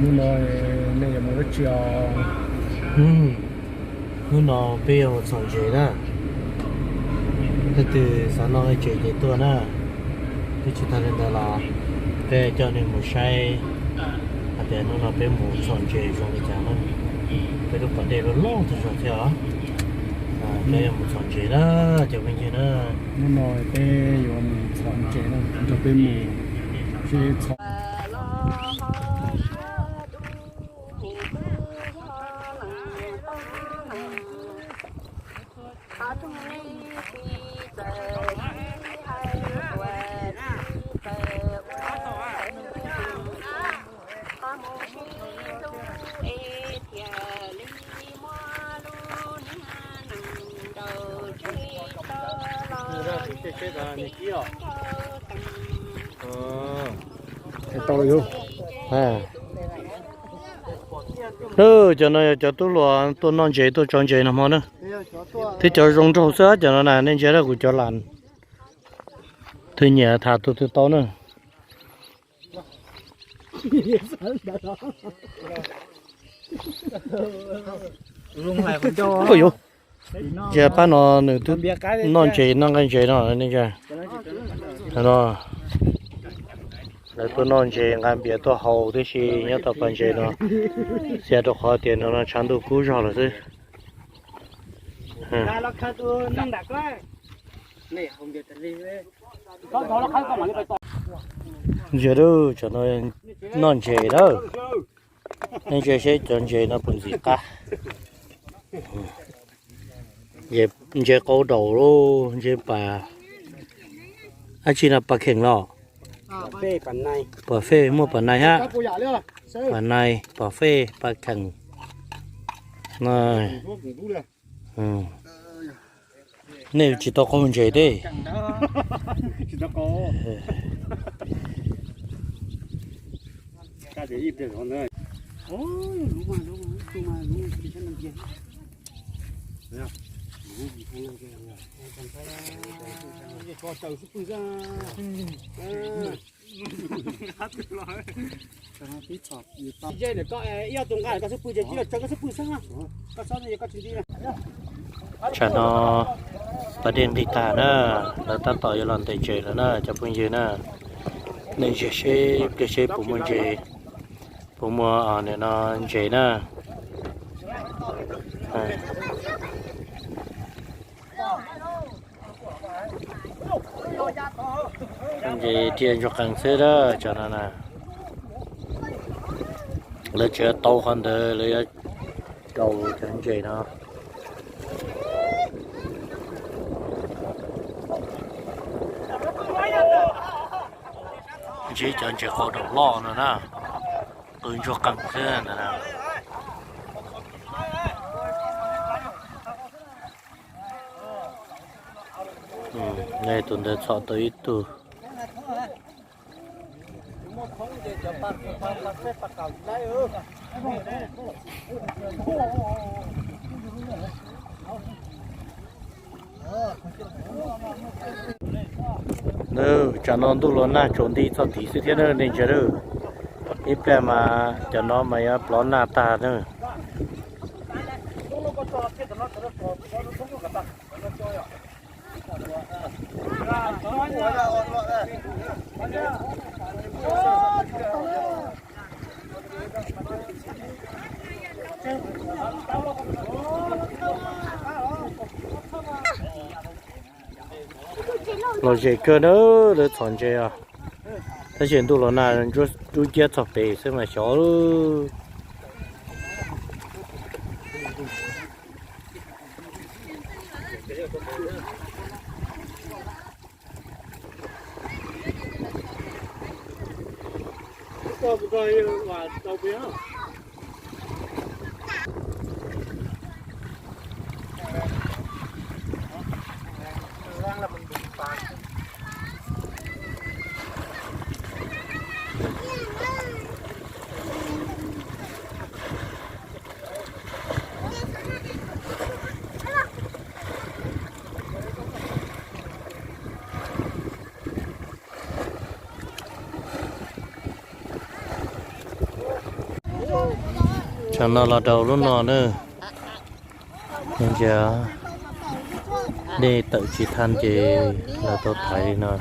Hnub no nej yuav mus dab tsi os? Hnub no peb yuav mus txhom ntses na. Leej twg xav noj nqaij tsev ces tuaj na. Twb tsis tag li ntawd los peb coj nej mus saib hais tias hnub no peb mus txhom ntses zoo li cas na. Peb twb pom dej loj loj tag zog thiab os. Peb yuav mus txhom ntses na, cov phooj ywg na. Hnub no peb yuav mus txhom ntses na, nrog peb mus seb txhom. Cov no yog cov tub hluas tuaj noj ntses tuaj tso ntses no hmo na. Thiab cov zoo nraug xwb cov no na, nej ntsia kuv cov las. Twg nyiam tham tus twg tau na. Ntsia pab no nws twb noj ntses noj nqaij ntses no ne. No lawv tuaj noj ntses nqa npias tuaj haus tib si nyob tau pas ntses no, xia rau qhov tias no tshav ntuj kub zog lawm xwb. Ntsia, cov no noj ntses lawm. Nej ntsia seb cov ntses no puas ntxim qab. Ntses qau daus, ntses pas, dab tsi no, pas kheem los? Pas fej, muaj pas nais hab. Pas nais, pas fej, pas kheem. Nej tsis tau qaug ntses teb. Tsam no pas dej nqig tag na, lawv tab tom yuav los ntes ntses lawm na cov phooj ywg na. Nej ntsia seb pliag seb puas muaj ntses, puas muaj no ntses na. Ntses tiaj ntsuag qees xwb dab tsam no na. Lawv tseem tau qhov ntawd lawv yuav rau cov ntses no. Ntsib cov ntses qau daus loj no na, qw ntsuag qees xwb ntawd na. Tus ntawd txhom tau ib tug. Tsam no ntuj los nag tsaus nti txog tid xwb thiab na nej ntsia. Ib pliag mas cov no mas yuav plov nag tag na. Los zem kawg na, lawv txhom ntses os. Tab sis ntuj los nag, rub ciab txog pem xwb mas xyov. Tsam no los rau lub no na, ntsia dej tawm tsis thaj ces lawv tau thaiv li no.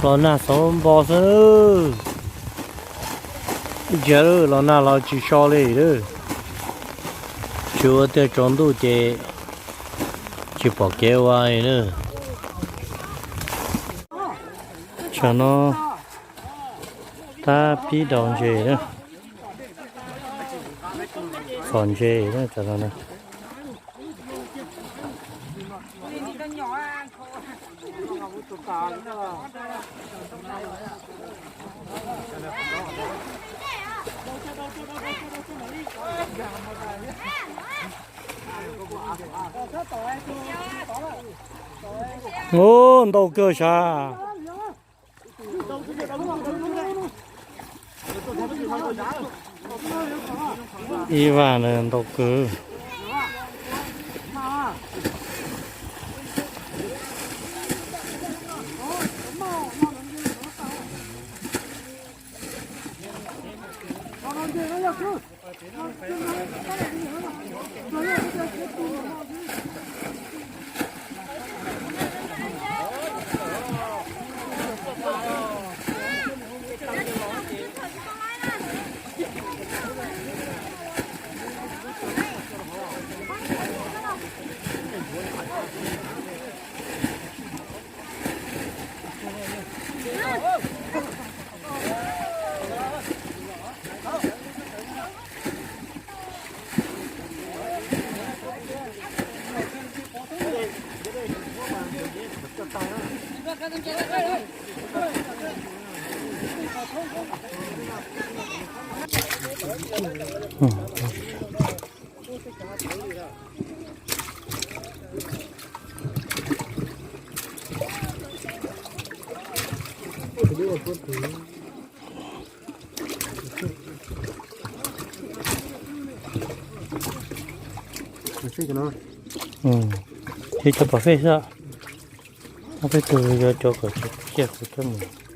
Los nag xauv npo xwb. Ib ntsia los nag los tsis so li lawm. Tsis ua tiag tsaus ntuj ces tsis pom kev ua li na. Tsam no tab pib daus ntses na, txhom ntses na tsam no na. Ub, ntau kawg sav. Ib vaj ntau kawg. Ib cov pom fej xwb, ob peb tug yuav cov kom ciaj kuv coj mus.